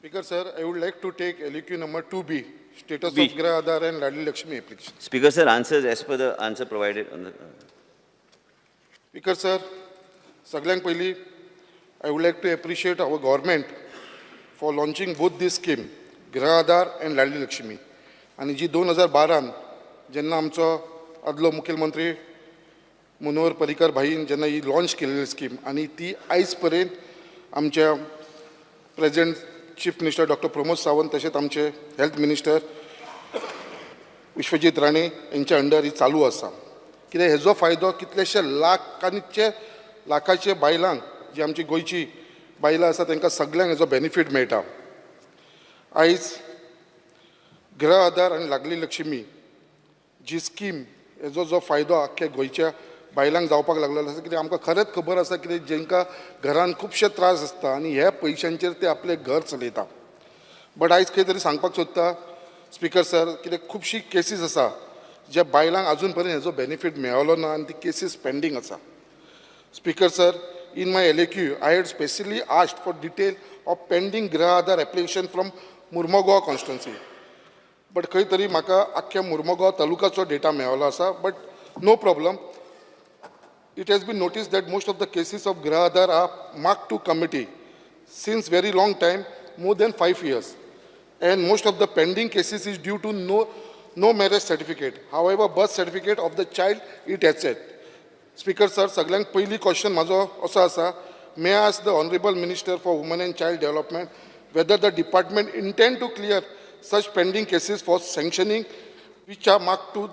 Speaker sir, I would like to take LAQ number 2B, status B. Of Grih Aadhar and Ladli Lakshmi application. Speaker sir, answers as per the answer provided on the Speaker sir, सगळ्यांत पयलीं I would like to appreciate our government for launching both this scheme, Grih Aadhar and Ladli Lakshmi. आनी जी 2012न जेन्ना आमचो आदलो मुखेलमंत्री मनोहर पर्रीकर भाईन जेन्ना ही launch केलेली स्कीम आनी ती आयज पर्यंत आमच्या present chief minister doctor Pramod Sawant तशेंच आमचे हेल्थ मिनिस्टर विश्वजीत राणे यांच्या अंडर ही चालू आसा. कित्याक हेजो फायदो कितलेशे लाखांचे लाखाचे बायलांक, जी आमची गोंयची बायलां आसा, तांकां सगल्यांक हेजो बेनिफीट मेळटा. आयज गृह आधार आनी लाडली लक्ष्मी जी स्कीम, हेजो जो फायदो आख्ख्या गोंयच्या बायलांक जावपाक लागलेलो आसा, कित्याक आमकां खरेंच खबर आसा कितें, जेंकां घरान खुबशे त्रास आसता आनी ह्या पयशांचेर ते आपलें घर चलयता. बट आयज खंय तरी सांगपाक सोदता स्पिकर सर, कित्याक खुबशी केसीस आसा ज्या बायलांक अजून पर्यंत हेजो बेनिफीट मेळलो ना आनी ती केसीस पेंडींग आसा. Speaker sir, in my LAQ, I had specially asked for detail of pending Grih Aadhar application from Mormugao constituency. But खंय तरी म्हाका आख्ख्या मुर्मगांव तालुकाचो डेटा मेळ्ळो आसा, but no problem. It has been noticed that most of the cases of Grih Aadhar are marked to committee since very long time, more than 5 years. And most of the pending cases is due to no marriage certificate. However, birth certificate of the child it accept. Speaker sir, सगळ्यांत पयली question म्हाजो असो आसा, may I ask the Honourable Minister for Women and Child Development whether the department intend to clear such pending cases for sanctioning which are marked to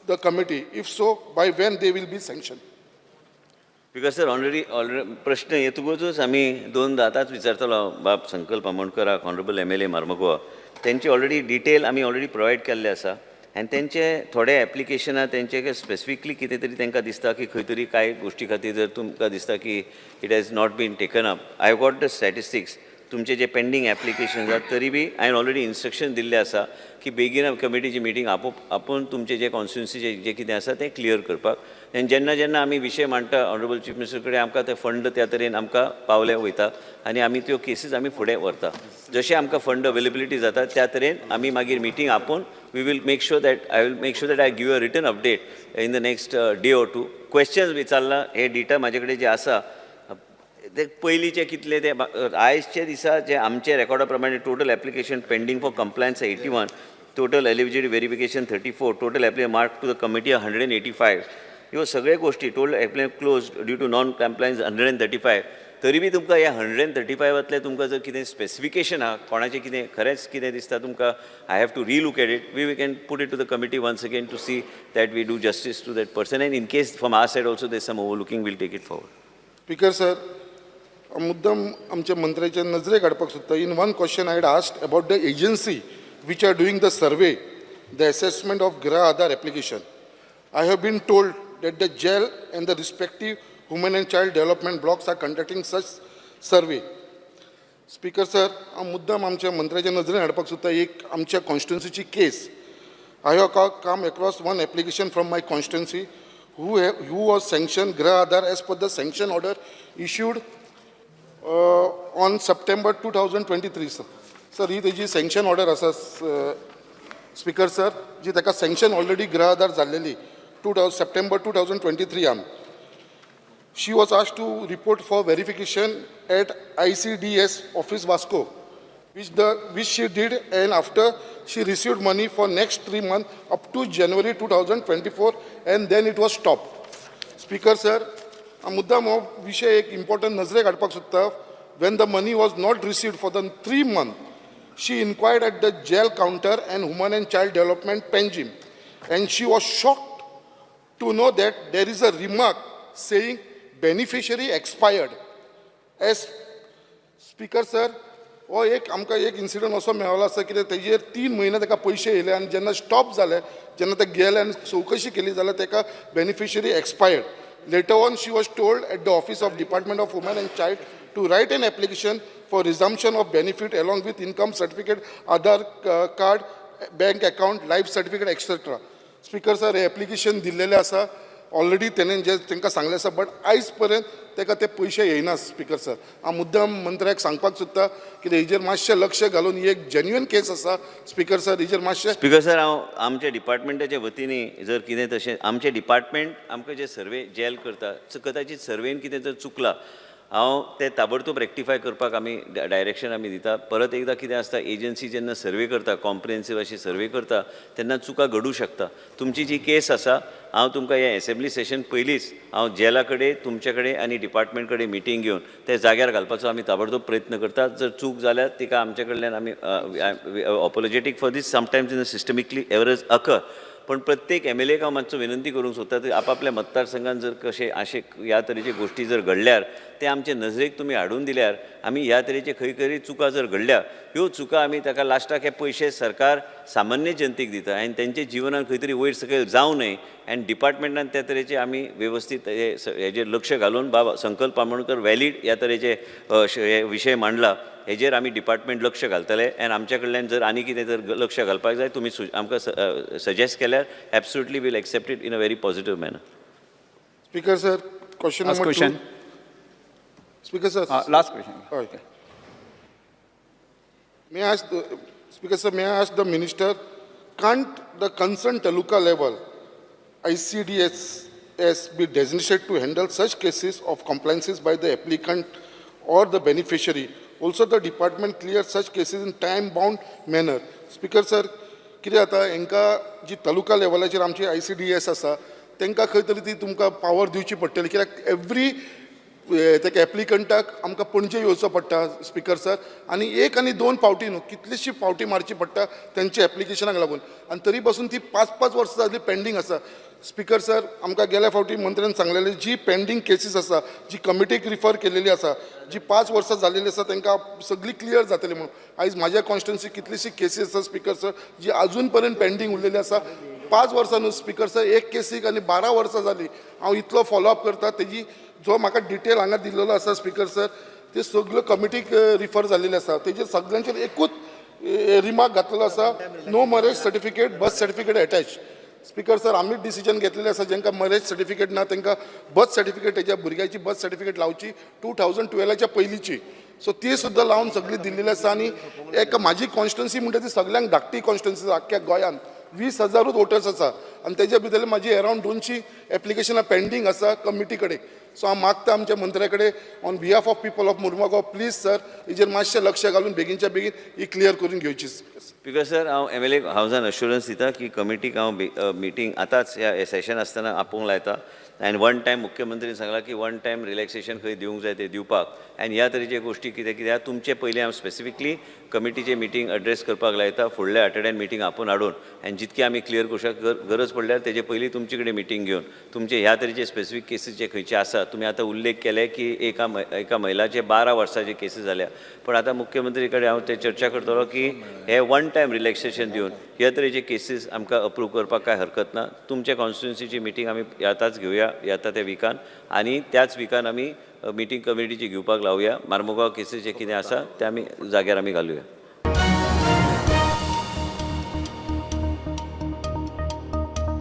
the committee? If so, by when they will be sanctioned? Speaker sir, already प्रश्न येतकूच आमी दोनदा आतांच विचारतलो बाब संकल्प आमोणकराक, honourable MLA Marmagoa. तेंचे already detail आमी already provide केल्ले आसा आनी तेंचे थोडे एप्लिकेशनां तेंचे स्पेसिफिकली कितें तरी तांकां दिसता की खंय तरी कांय गोश्टी खातीर जर तुमकां दिसता की it has not been taken up. I have got the statistics. तुमचे जे पेंडींग एप्लिकेशन आसात, तरी बी हांवें ऑलरेडी इन्स्ट्रक्शन दिल्लें आसा की बेगीन कमिटीची मिटींग आपोवन तुमचे जे कॉन्स्टिट्युन्सीचे जे कितें आसा तें क्लियर करपाक. आनी जेन्ना जेन्ना आमी विशय मांडटा ऑनरेबल चीफ मिनिस्टर कडेन, आमकां ते फंड त्या तरेन आमकां पावले वयता आनी आमी त्यो केसीस आमी फुडें व्हरता. जशें आमकां फंड अवेलेबिलिटी जाता, त्या तरेन आमी मागीर मिटींग आपोवन we will make sure that I will make sure that I give a written update in the next day or two. Questions विचारला, हे डेटा म्हाजे कडेन जे आसा ते पयलींचे कितले ते आयजच्या दिसा जे आमचे रेकॉर्डा प्रमाणे, total application pending for compliance 81, total eligibility verification 34, total apply mark to the committee 185. ह्यो सगळे गोश्टी, total apply close due to non compliance 135. तरी बी तुमकां ह्या 135तांतले तुमकां जर कितें स्पेसिफिकेशन आहा, कोणाचें कितें खरेंच कितें दिसता तुमकां, I have to relook at it, we can put it to the committee once again to see that we do justice to that person, and in case from our side also there's some overlooking, we'll take it forward. Speaker sir, मुद्दम आमच्या मंत्र्याच्या नजरेक हाडपाक सोदता. In one question I had asked about the agency which are doing the survey, the assessment of Grih Aadhar application. I have been told that the jail and the respective women and child development blocks are conducting such survey. Speaker sir, हांव मुद्दम आमच्या मंत्र्याच्या नजरेन हाडपाक सोदता एक आमच्या कॉन्स्टिट्युन्सीची case. I have come across one application from my constituency who was sanctioned Grih Aadhar as per the sanction order issued on September 2023, sir. Sir, ही तेजी sanction order आसा, स्पीकर सर, जी ताका sanction already गृह आधार जाल्लेली two thousand September 2023आन. She was asked to report for verification at ICDS office Vasco, which she did, and after she received money for next 3 months up to January 2024, and then it was stopped. Speaker sir, हांव मुद्दाम हो विशय एक important नजरेक हाडपाक सोदता. When the money was not received for the 3 month, she inquired at the jail counter and Women and Child Development Panjim, and she was shocked to know that there is a remark saying beneficiary expired. As speaker sir, हो एक आमकां एक incident असो मेळ्ळो आसा, कित्याक तेजेर 3 म्हयने ताका पयशे येयले आनी जेन्ना स्टॉप जाले, जेन्ना ते गेले आनी चवकशी केली जाल्यार ताका beneficiary expired. Later on she was told at the office of Department of Women and Child to write an application for resumption of benefit along with income certificate, Aadhaar card, bank account, life certificate, etcetera. Speaker sir, hey application दिल्लेलें आसा. Already तेणेन जे तांकां सांगलें आसा, but आयज पर्यंत ताका ते पयशे येयना. स्पिकर सर, हांव मुद्दाम मंत्र्याक सांगपाक सोदता की हेजेर मातशें लक्ष घालून, ही एक जेन्युइन केस आसा स्पिकर सर, हेजेर मातशें स्पिकर सर, हांव आमच्या डिपार्टमेंटाच्या वतीन जर कितें तशें आमचें डिपार्टमेंट आमकां जे सर्वे जेल करता, कदाचीत सर्वेन कितें जर चुकलां, हांव तें ताबडतोब रेक्टिफाय करपाक आमी डायरेक्शन आमी दिता. परत एकदां कितें आसता, एजन्सी जेन्ना सर्वे करता, कॉम्प्रिहेन्सीव अशी सर्वे करता तेन्ना चुका घडूं शकता. तुमची जी केस आसा, हांव तुमकां हें एसेंब्ली सेशन पयलींच हांव जेला कडेन, तुमचे कडेन आनी डिपार्टमेंट कडेन मिटींग घेवन ते जाग्यार घालपाचो आमी ताबडतोब प्रयत्न करतात. जर चूक जाल्यार तिका आमचे कडल्यान आमी apologetic for this. Sometimes in systemically errors occur, पण प्रत्येक एमएलएक हांव मातसो विनंती करूंक सोदता की आपापल्या मतदारसंघात जर कशें अशें ह्या तरेचे गोश्टी जर घडल्यार ते आमचे नजरेक तुमी हाडून दिल्यार आमी ह्या तरेचे खंय खंय चुका जर घडल्या, ह्यो चुका आमी ताका लास्टाक हे पयशे सरकार सामान्य जनतेक दिता आनी तेंचे जिवनान खंय तरी वयर सकयल जावं न्हय आनी डिपार्टमेंटान त्या तरेचे आमी वेवस्थीत हेजेर लक्ष घालून बाबा संकल्प आमोणकर वॅलीड ह्या तरेचे हे विशय मांडला, हेजेर आमी डिपार्टमेंट लक्ष घालतले आनी आमच्या कडल्यान जर आनी कितें जर लक्ष घालपाक जाय तुमी आमकां सजेस्ट केल्यार absolutely we'll accept it in a very positive manner. Speaker sir, question Last number two. Question. Speaker sir. Last question. हय. May I ask, Speaker sir, may I ask the minister, can't the concerned taluka level ICDSS be designated to handle such cases of compliances by the applicant or the beneficiary? Also, the department clears such cases in time-bound manner. Speaker sir, कितें जाता, हांकां जी तालुका लेवलाचेर आमची ICDS आसा, तांकां खंय तरी ती तुमकां पावर दिवची पडटली, कित्याक एवरी तेका एप्लिकंटाक आमकां पणजे येवचो पडटा स्पिकर सर, आनी एक आनी दोन फावटी न्हू, कितलीशी फावटी मारची पडटा तेंच्या एप्लिकेशनाक लागून, आनी तरी पासून ती 5-5 वर्सां जाली पेंडींग आसा. स्पिकर सर, आमकां गेल्या फावटी मंत्र्यान सांगलेलें, जी पेंडींग केसीस आसा, जी कमिटीक रिफर केलेली आसा, जी 5 वर्सां जालेली आसा, तांकां सगळी क्लियर जातली म्हणून. आयज म्हाज्या कॉन्स्टिट्युन्सी कितलीशी केसीस आसा स्पिकर सर, जी अजून पर्यंत पेंडींग उरलेली आसा. 5 वर्सां न्हू स्पिकर सर, एक केसीक आनी 12 वर्सां जाली. हांव इतलो फॉलोअप करता, तेजी जो म्हाका डिटेल हांगा दिल्लेलो आसा स्पिकर सर, ते सगळ्यो कमिटीक रिफर जाल्लेले आसा. तेजेर सगळ्यांचेर एकूच रिमार्क घातलेलो आसा, no marriage certificate, birth certificate attach. Speaker sir, आमीच डिसिजन घेतलेलें आसा, जांकां मॅरेज सर्टिफिकेट ना तांकां बर्थ सर्टिफिकेट, तेज्या भुरग्याची बर्थ सर्टिफिकेट लावची 2012च्या पयलींची. सो ती सुद्दां लावन सगळी दिल्लेली आसा. आनी एक म्हाजी कॉन्स्टिट्युन्सी म्हणटा ती सगळ्यांक धाकटी कॉन्स्टिट्युन्सी, आख्ख्या गोंयांत 20 हजारूच वोटर्स आसा आनी तेज्या भितरले म्हाजी अरावंड 200 एप्लिकेशनां पेंडींग आसा कमिटी कडेन. सो हांव मागता आमच्या मंत्र्या कडेन, on behalf of people of Mormugao, please sir, हेजेर मातशें लक्ष घालून बेगीनच्या बेगीन ही क्लियर करून घेवची. स्पिकर सर, हांव एमएलए हावजान अश्युरन्स दिता की कमिटीक हांव मिटींग आतांच ह्या सेशन आसतना आपोवंक लायता आनी वन टायम मुख्यमंत्रीन सांगलां की वन टायम रिलॅक्सेशन खंय दिवंक जाय ते दिवपाक आनी ह्या तरेचे गोश्टी कितें कितें आहा तुमचे पयलीं हांव स्पेसिफिकली कमिटीचे मिटींग एड्रेस करपाक लायता. फुडल्या आठवड्यान मिटींग आपोवन हाडून आनी जितकी आमी क्लियर करूं शकता, गरज पडल्यार तेजे पयलीं तुमचे कडेन मिटींग घेवन तुमचे ह्या तरेचे स्पेसिफीक केसीस जे खंयचे आसा, तुमी आतां उल्लेख केले की एका महिलाचे 12 वर्साचे केसीस जाल्या, पण आतां मुख्यमंत्री कडेन हांव ते चर्चा करतलो की हे वन टायम रिलॅक्सेशन दिवन ह्या तरेचे केसीस आमकां अप्रूव करपाक कांय हरकत ना. तुमच्या कॉन्स्टिट्युन्सीची मिटींग आमी आतांच घेवया येता त्या विकान आनी त्याच विकान आमी मिटींग कमिटीची घेवपाक लावया. मार्मुगांव केसीस जे कितें आसा ते आमी जाग्यार आमी घालुया.